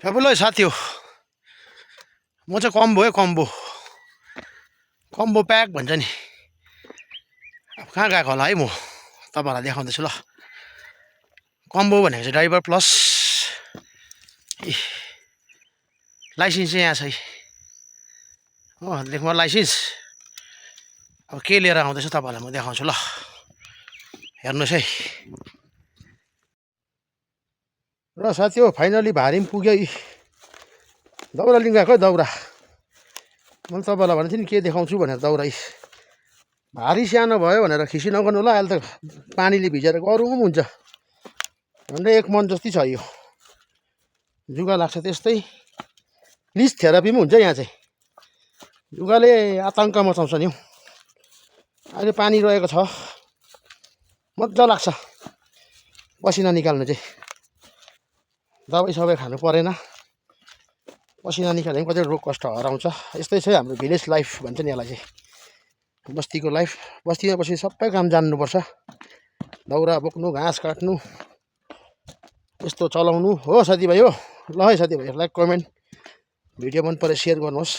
फेबुलै साथी हो म चाहिँ कम्बो है कम्बो प्याक भन्छ नि अब कहाँ गएको होला है म तपाईँहरूलाई देखाउँदैछु ल कम्बो भनेको चाहिँ ड्राइभर प्लस लाइसेन्स चाहिँ यहाँ छ हो लेख्नु लाइसेन्स अब के लिएर आउँदैछु तपाईँहरूलाई म देखाउँछु ल हेर्नुहोस् है र साथी हो फाइनली भारी पनि पुग्यो दाउरा लिनु गएको है दाउरा मैले तपाईँलाई भनेको थिएँ नि के देखाउँछु भनेर दाउरा भारी सानो भयो भनेर खिसी नगर्नु होला अहिले त पानीले भिजेर गह्रौँ पनि हुन्छ झन्डै 1 मन जति छ यो जुगा लाग्छ त्यस्तै प्लिज थेरापी पनि हुन्छ यहाँ चाहिँ जुगाले आतङ्क मचाउँछ नि हौ अहिले पानी रहेको छ मजा लाग्छ पसिना निकाल्नु चाहिँ दबाई सबै खानु परेन पसिना निकाल्यो भने कति रोग कष्ट हराउँछ यस्तै छ हाम्रो भिलेज लाइफ भन्छ नि यसलाई चाहिँ बस्तीको लाइफ बस्तीमा बसी सबै काम जान्नुपर्छ दाउरा बोक्नु घाँस काट्नु यस्तो चलाउनु हो साथीभाइ हो ल है साथीभाइ लाइक कमेन्ट भिडियो मन परे सेयर गर्नुहोस्